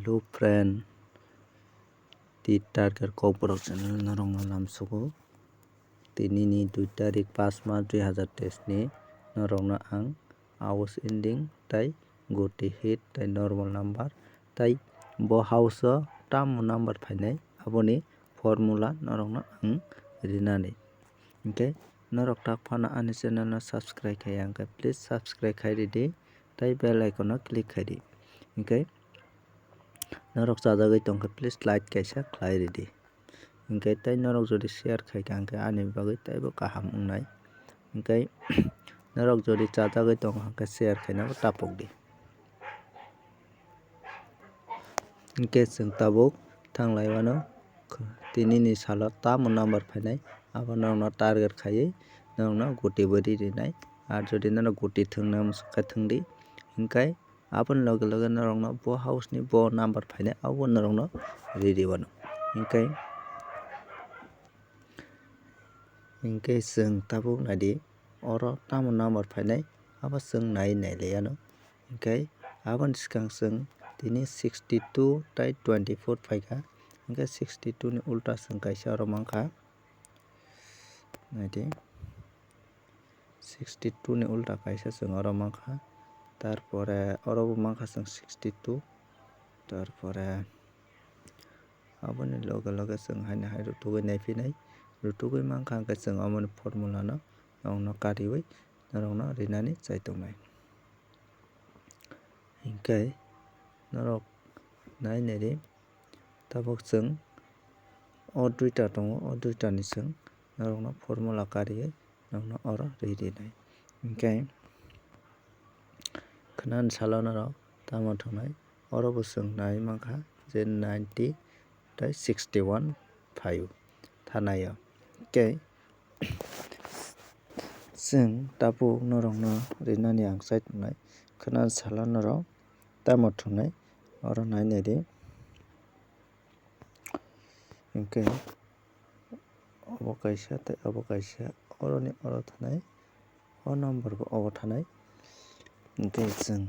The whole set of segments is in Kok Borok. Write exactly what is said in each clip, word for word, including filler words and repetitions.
Hello friend, the target Kokborok channel norokno lamsogo. Tinini dui tarik pas mas dui hazar teis ni norokno ang house ending tai guti hit tai normal number tai bo house o tamo number phainai aboni formula norokno ang rinani. Hinkhe norok tak phano ani channel no subscribe khaiya hinkhe please subscribe khai ridi tai bell icon no click khaidi. Hinkhe norok chajagwi tongkhe please like kaisa khlai ridi. Hinkhe tai norok jodi share khaikha hinkhe ani bagwi taibo kaham wngnai. Hinkhe norok jodi chajagwi tongkha hinkhe share khainabo tapokdi. Hinkhe chwng tabuk thanglai mano, tinini salo tamo number phainai abo norokno target khaiwi norokno guti bo ri rinai. Ar jodi norok guti thwngna muchung khe thwngdi, hinkhe aboni loge loge norokno bo house ni bo number phainai abo norokno ri ri mano. Hinkhe, hinkhe chwng tabuk naidi oro tamo number phainai abo chwng nai nai liya no. Hinkhe aboni swkang chwng tini sixty two tai twenty four phaikha. Hinkhe sixty two ni ulta chwng kaisa oro mankha. Naidi. Sixty two ni ulta kaisa chwng oro mankha. Tarpore oro bo mankha chwng sixty two. Tarpore aboni loge loge chwng haino hai rutugwi naiphinai. Rutugwi mankha hinkhe chwng omoni formula no norokno kariwi norokno rinani chai tongnai. Hinkhe norok nai naidi. Tabuk chwng o duita tongo, o duitani chwng norokno formula kariwi norokno oro ri rinai. Hinkhe khwnani salo norok tamo thwngnai, oro bo chwng nai mankha je ninety tei sixty one phaio thanaio. Hinkhe chwng tabuk norokno rinani ang chai tongnai, khwnani salo norok tamo thwngnai oro nai naidi. Hinkhe obo kaisa tei obo kaisa, oroni oro thanai, o number bo obo thanai. Hinkhe chwng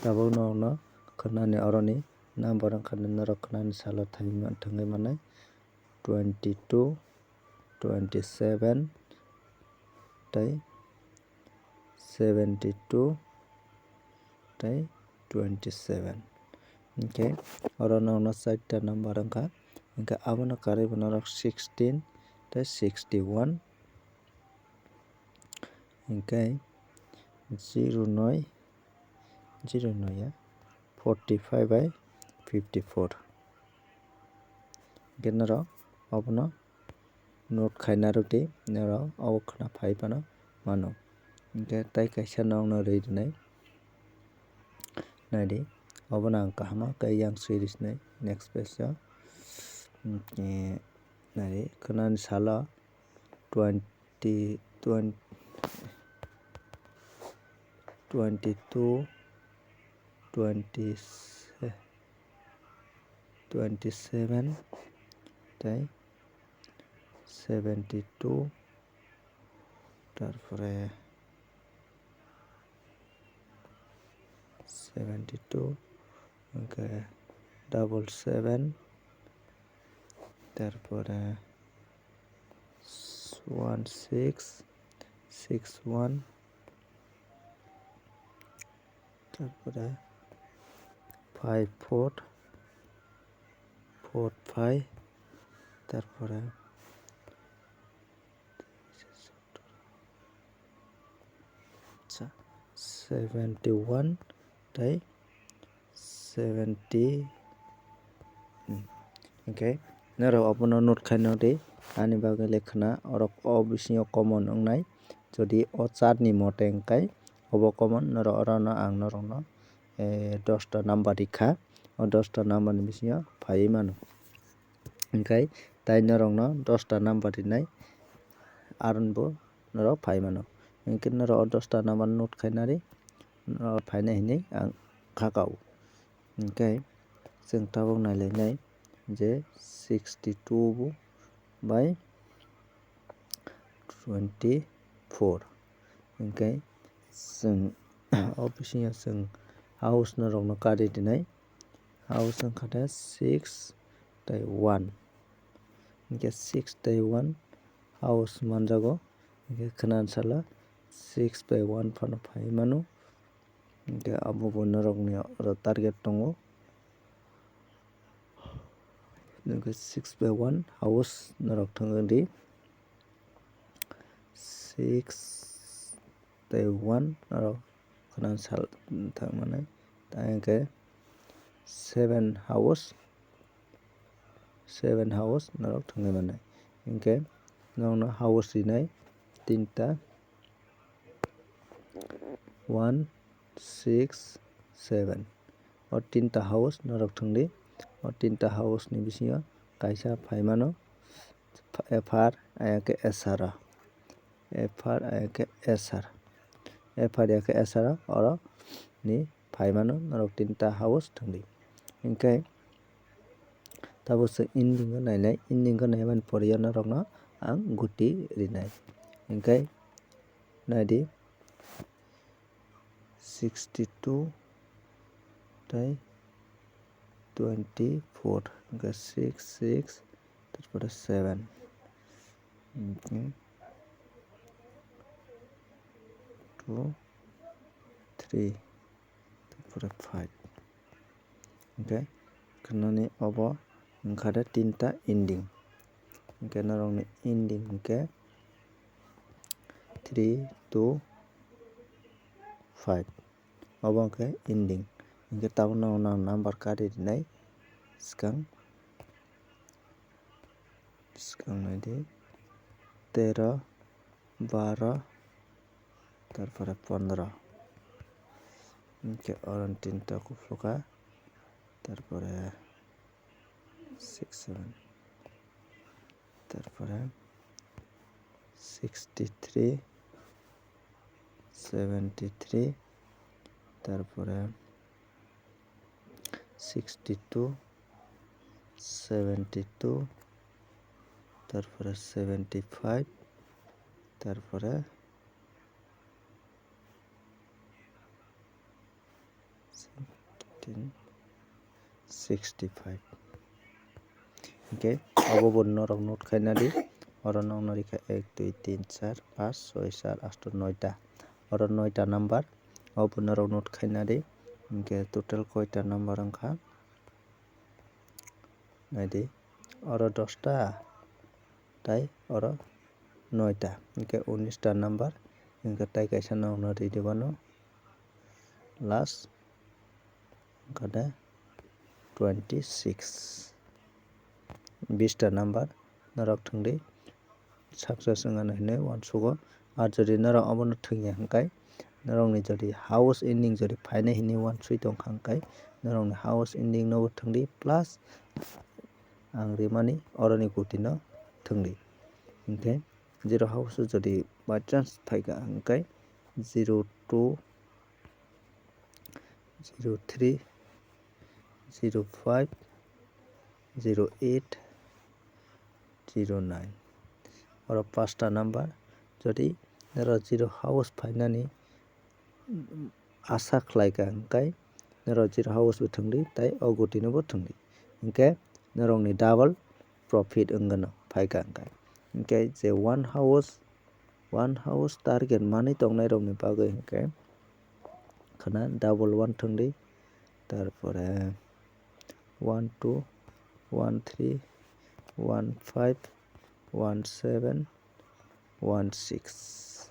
tabuk norokno khwnani oroni number wngkha norok khwnani salo thangwi mannai twenty two, twenty seven tei seventy two tei twenty seven. Hinkhe oro norokno charta number wngkha, hinkhe abono karwi bo norok sixteen tei sixty one, hinkhe zero noi, zero noi ya, forty five bai fifty four. Hinkhe norok obono note khaina rwdi, norok obo khwna phai phano mano. Hinkhe tai kaisa nokno rwi rwnai. Naidi, obono ang kaham khe yang swi rwsinai next page o. Hinkhe naidi, khwnani salo twenty, twenty, twenty two, twenty, twenty seven tei seventy two, tarpore seventy two, hinkhe double seven, tarpore one six six one, tarpore five four four five, tarpore seventy one tei seventy. Hinkhe norok obono note khaina rwdi, ani bagwi le khwna orok o bisingo common wngnai. Jodi o chart ni mote wngkhe obo common, norok orono ang norokno, eh, dosta number rikha, o dosta number ni bisingo phaiwi mano. Hinkhe tai norokno dosta number rinai, aron bo norok phai mano. Hinkhe norok o dosta number note khaina rwdi, norok phainai hinwi ang kha kao. Hinkhe chwng tabuk nailainai je sixty two bai twenty four. Hinkhe chwng o bisingo chwng house norokno kari rinai. House wngkha de six tei one. Hinkhe six tei one house manjago. Hinkhe khna sala six bai one phano phai mano. Hinkhe abo bo norokni oro target tongo. Hinkhe six bai one house norok thangwi di. Six tei one norok khna sal thangmani. Tei hinkhe seven house, seven house norok thangwi mannai. Hinkhe norokno house rinai tinta, one, six, seven. O tinta house norok thangdi. O tinta house ni bisingo kaisa phaimano F R ayakhe S R o. F R ayakhe S R. F R ayakhe S R o, oro ni phaimano norok tinta house thangdi. Hinkhe tabuk se ending o nainai, ending o naimani pore norokno ang guti rinai. Hinkhe naidi sixty two tei twenty four, hinkhe six six, tarpore seven, hinkhe two three, tarpore five. Hinkhe khwnani obo wngkha de tinta ending. Hinkhe norokni ending hinkhe three two five. Obo hinkhe ending. Hinkhe tabukno nang number kari rinai swkang, swkang naidi tero, baro, tarpore pondro. Hinkhe oro tinta kuphukha, tarpore six seven, tarpore sixty three, seventy three, tarpore sixty two, seventy two, tarpore seventy five, tarpore seventeen, sixty five. Hinkhe obo bo norok note khaina di. Oro nokno rikha ek, dui, tin, char, pas, soi, sat, asto, noita. Oro noita number. Obo norok note khaina di. Hinkhe total koita number wngkha? Naidi, oro dosta, tai oro noita, hinkhe unis ta number, hinkhe tai kaisa nokno ridi bano last wngkha de twenty six, bis ta number norok thwngdi. Success wngya hinwi uansugo. Ar jodi norok obono thwngya hwnkhe, norokni jodi house ending jodi phainai hinwi uansui tongkha hwnkhe, norokni house ending nobo thwngdi, plus ang rimani oroni gutino thwngdi. Hinkhe zero house o jodi by chance phaikha hwnkhe, zero two, zero three, zero five, zero eight, zero nine. Oro pasta number, jodi norok zero house phainani asa khlaikha hwnkhe norok zero house bo thwngdi, tai o gutino bo thwngdi, hinkhe norokni double profit wngwno phaikha hwnkhe. Hinkhe je one house, one house target manwi tongnairokni bagwi hinkhe khwna double one thwngdi, tarpore one two, one three, one five, one seven, one six.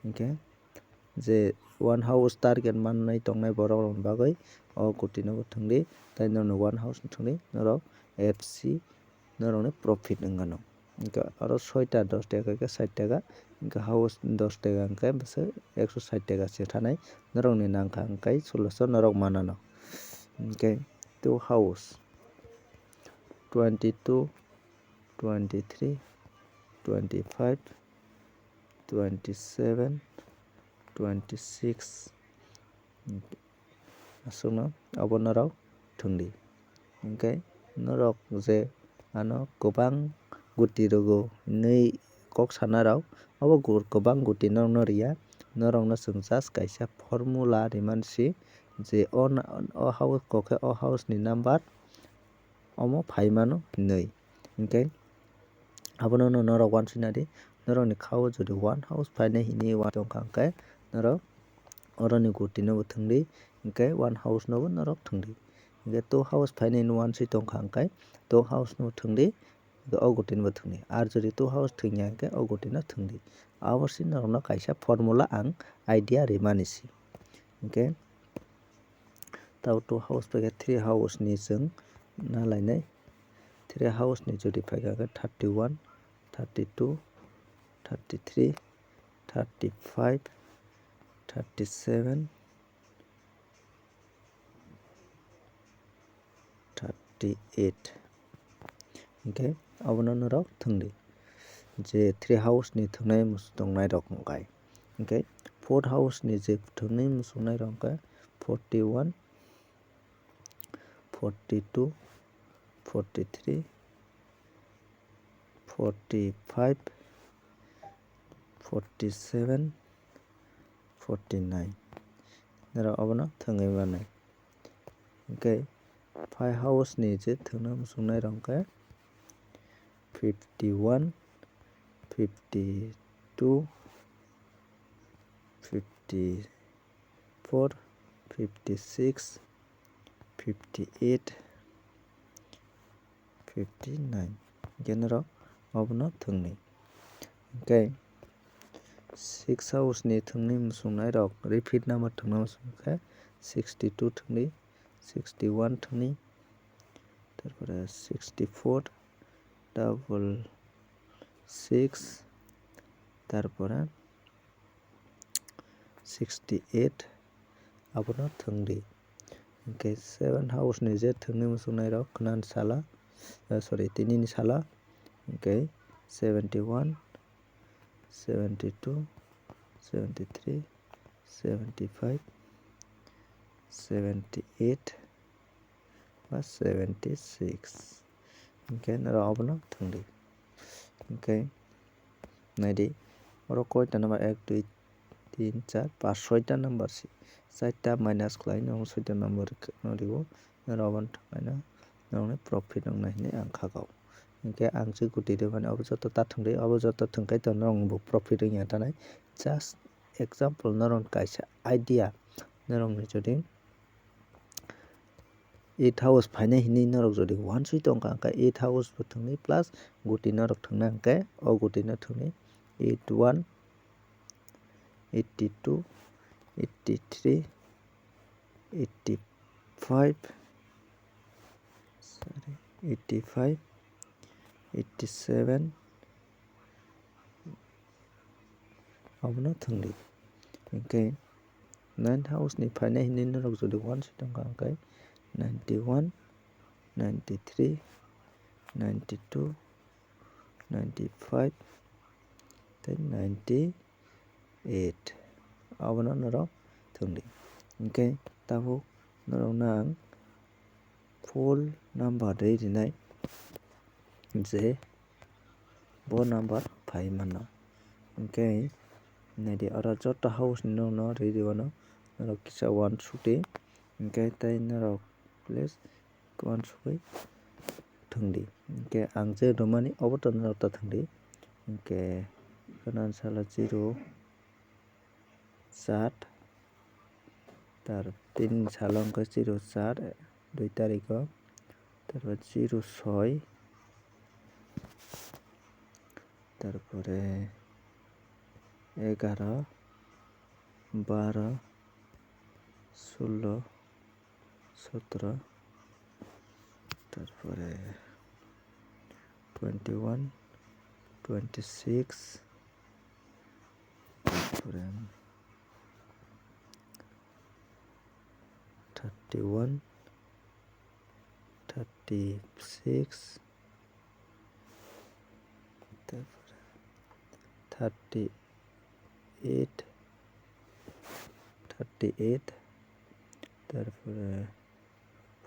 Hinkhe je one house target manwi tongnai borokrokni bagwi o gutino bo thwngdi, tai norokni one house no thwngdi, norok F C norokni profit wngano. Hinkhe oro soita dos taka khe sait taka, hinkhe house dos taka hinkhe bwswk ekso sait taka se thanai, norokni nangkha hinkhe sulosho norok manano. Hinkhe two house, twenty two, twenty three, twenty five, twenty seven, twenty six, aswkno obo norok thwngdi. Hinkhe norok je ano kwbang guti rwgo hinwi kok sanarok, obo gu-, kwbang guti norokno rwya, norokno chwng just kaisa formula rimani si je o na-, o house kok khe o house ni number omo phai mano hinwi. Hinkhe abono no norok uansukna di, norokni kha-o jodi one house phainai hinwi uansuk tongkha hinkhe norok oroni guti no bo thwngdi, hinkhe one house no bo norok thwngdi. Hinkhe two house phainai hinwi uansuk tongkha hinkhe two house no thwngdi, hinkhe o guti no bo thwngdi. Ar jodi two house thwngya hinkhe o guti no thwngdi. Abo se norokno kaisa formula ang idea rimani si. Hinkhe tabo two house paikha three house ni chwng na lainai. Three house ni jodi paikha khe thirty one, thirty two, thirty three, thirty five, thirty seven, thirty eight. Hinkhe abono norok thwngdi. Je three house ni thwngnai musu tongnai rok hinkhe. Hinkhe four house ni je thwngnai musu tongnai rok hinkhe forty one, forty two, forty three, forty five, forty seven, forty nine. Norok abono thwngwi manai. Hinkhe five house ni je thwngna muchungnai rok hinkhe fifty one, fifty two, fifty four, fifty six, fifty eight, fifty nine. Hinkhe norok obono thwngni. Hinkhe six house ni thwngni muchungnai rok repeat number thwngna muchung khe sixty two thwngdi, sixty one thwngni, tarpore sixty four, double six, tarpore sixty eight, abono thwngdi. Hinkhe seven house ni je thwngni muchungnai rok khwnani sala, eh, sorry, tinini sala, hinkhe seventy one, seventy two, seventy three, seventy five, seventy eight, ba seventy six. Hinkhe norok obono thwngdi. Hinkhe naidi, oro koita number ek, dui, tin, char, pas, soita number si. Chaita minus khlai norok soita number no riwo. Norok obono thanglaino norokni profit wngnai hinwi ang kha kau. Hinkhe ang je guti rwmani obo joto ta thwngdi, obo joto thwngkhe to norokni bo profit wngya tanai. Just example norokni kaisa idea norokni jodi eight house phainai hinwi norok jodi uansuk tongkha, hinkhe eight house bo thwngni plus guti norok thwngna hinkhe o guti no thwngni eight one, eighty two, eighty three, eighty five, sorry, eighty five, eighty seven, abono thwngdi. Hinkhe nine house ni phainai hinwi norok jodi uansuk tongkha hinkhe ninety one, ninety three, ninety two, ninety five tei ninety eight, abono norok thwngdi. Hinkhe tabuk norokno ang full number rwi rinai je bo number phai mano. Hinkhe naidi oro joto house ni norokno rwi rwmano norok kisa uansukdi. Hinkhe tei norok please uansugwi thwngdi. Hinkhe ang je rwmani obo to norok ta thwngdi. Hinkhe khwnani salo zero char, tar tin salo hinkhe zero char dui tarikho, tarpor zero soi, tarpore egaro, baro, sulo, sotro, tarpore twenty one, twenty six, tarpore thirty one, thirty six, tarpore thirty eight, thirty eight, tarpore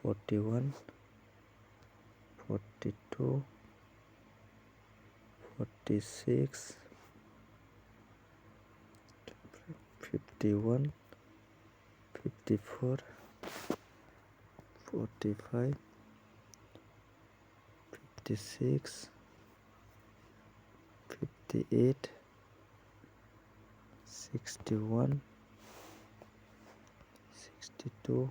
forty one, forty two, forty six, fifty-one, fifty-four, forty-five, fifty-six, fifty-eight, sixty-one, sixty-two,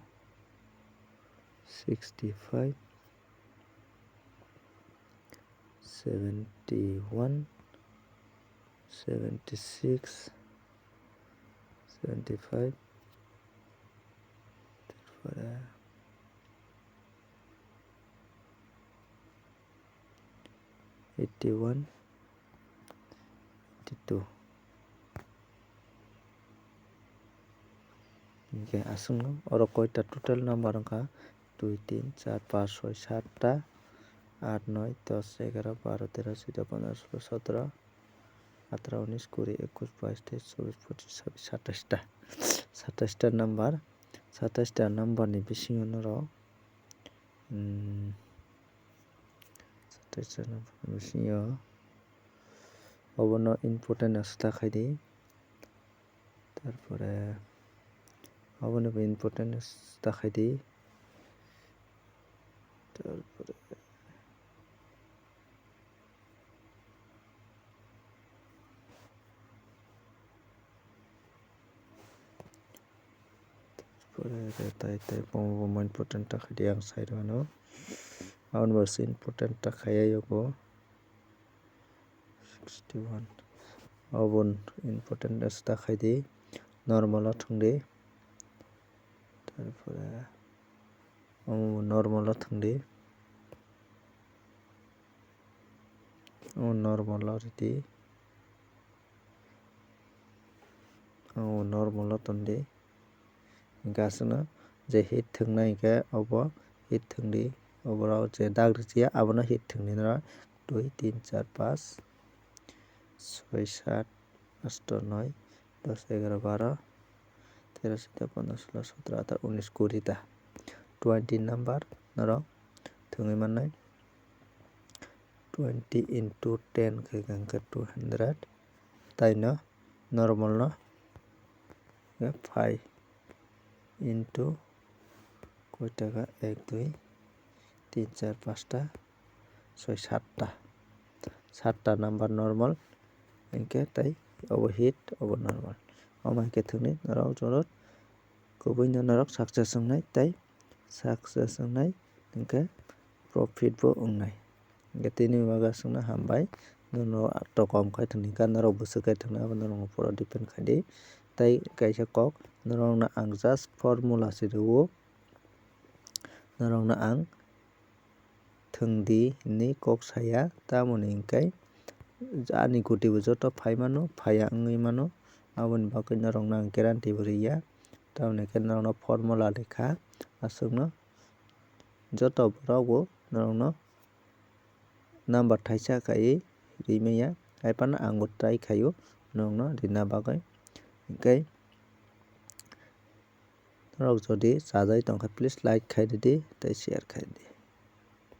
sixty-five, seventy-one, seventy-six, seventy-five, tarpore eighty-one, eighty-two. Hinkhe aswkno oro koita total number wngkha? Dui, tin, char, panch, soi, satta, aat, noi, dos, egaro, baro, tero, chuddo, pondro, sulo, sotro, ataro, unis, kuri, ekush, bais, teis, chobis, pochis, sabis, sataista. Sataista number, sataista number ni bisingo norok, um, sataista number ni bisingo obono important aswk ta khaidi. Tarpore obono bo important ta khaidi. Tarpore Pore tai tai bomo bomo important ta khaidi ang sai rwno. Aboni bo se important ta khaiya yogo. Sixty-one. Obon important ta khaidi. Normal o thwngdi. Tarpore omo normal o thwngdi. Omo normal o ridi. O normal o tondi. Hinkhe aswkno je hit thwngnai hinkhe obo hit thwngdi. Oborok je dag rijak abono hit thwngdi norok. Dui, tin, char, panch, soi, sat, asto, noi, dos, egaro, baro, tero, chuddo, pondro, sulo, sotro, ataro, unis, kuri ta. Twenty number norok thwngwi mannai. Twenty into ten khe hwnkhe two hundred. Taino normal no five into koita kha? Ek, dui, tin, char, panchta, soi, satta. Satta number normal. Hinkhe tai obo hit, obo normal. Omo hinkhe thwngwi norok jorot kubui no norok success wngnai tei success wngnai hinkhe profit bo wngnai. Hinkhe tini bagwi aswkno hambai. Nono tokom khai thwngkha, norok bwswk khai thwngkha, abo norokni uporo depend khaidi. Tei kaisa kok norokno ang just formula se rwo, norokno ang thwngdi hinwi kok saya, tamoni hinkhe ani gutibo joto phai mano, phaiya wngwi mano, aboni bagwi norokno ang guarantee bo rwya. Tamoni hinkhe norokno formula lekha, aswkno joto borok bo norokno number thaisa khaiwi rimaya, haiphano ang bo try khaio norokno rina bagwi. Hinkhe norok jodi chajai tongkha, please like khai ridi tei share khai ridi.